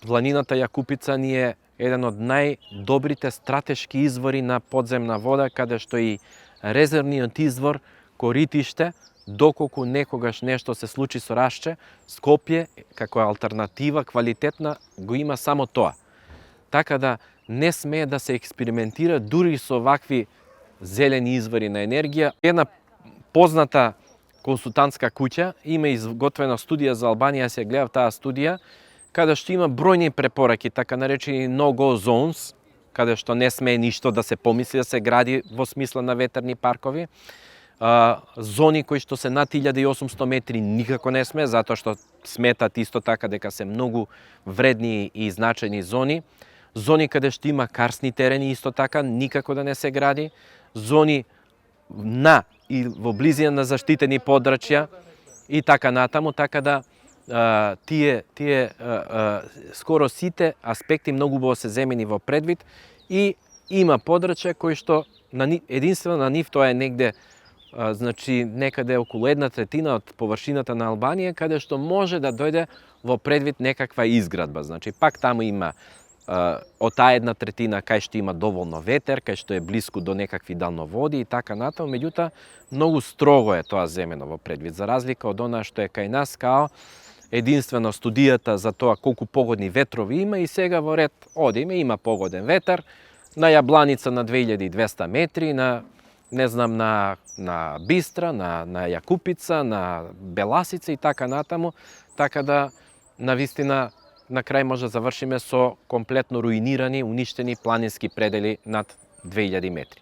Планината Јакупица ни е еден од најдобрите стратешки извори на подземна вода, каде што и резервниот извор Коритиште, доколку некогаш нешто се случи со Рашче, Скопје, како алтернатива квалитетна, го има само тоа. Така да не смее да се експериментира дури со вакви зелени извори на енергија. Една позната консултантска куќа има изготвена студија за Албанија, се гледа таа студија, каде што има бројни препораки, така наречени no-go zones, каде што не смее ништо да се помисли да се гради во смисла на ветерни паркови. Зони кои што се над 1800 метри никако не смее, затоа што сметат исто така дека се многу вредни и значајни зони. Зони каде што има карсни терени исто така никако да не се гради. Зони на и во близина на заштитени подрачја и така натаму, така да тие скоро сите аспекти многу убаво се земени во предвид и има подрачја кои што единствено на нив тоа е негде значи некаде околу 1/3 од површината на Албанија, каде што може да дојде во предвид некаква изградба. Значи пак таму има од таа 1/3 кај што има доволно ветер, кај што е блиску до некакви далноводи и така натаму, меѓутоа многу строго е тоа земено во предвид, за разлика од она што е кај нас као единствено студијата за тоа колку погодни ветрови има и сега во ред одиме, има погоден ветер, на Јабланица на 2200 метри, на Бистра, на Јакупица, на Беласица и така натаму, така да навистина на крај може да завршиме со комплетно руинирани, уништени планински предели над 2000 метри.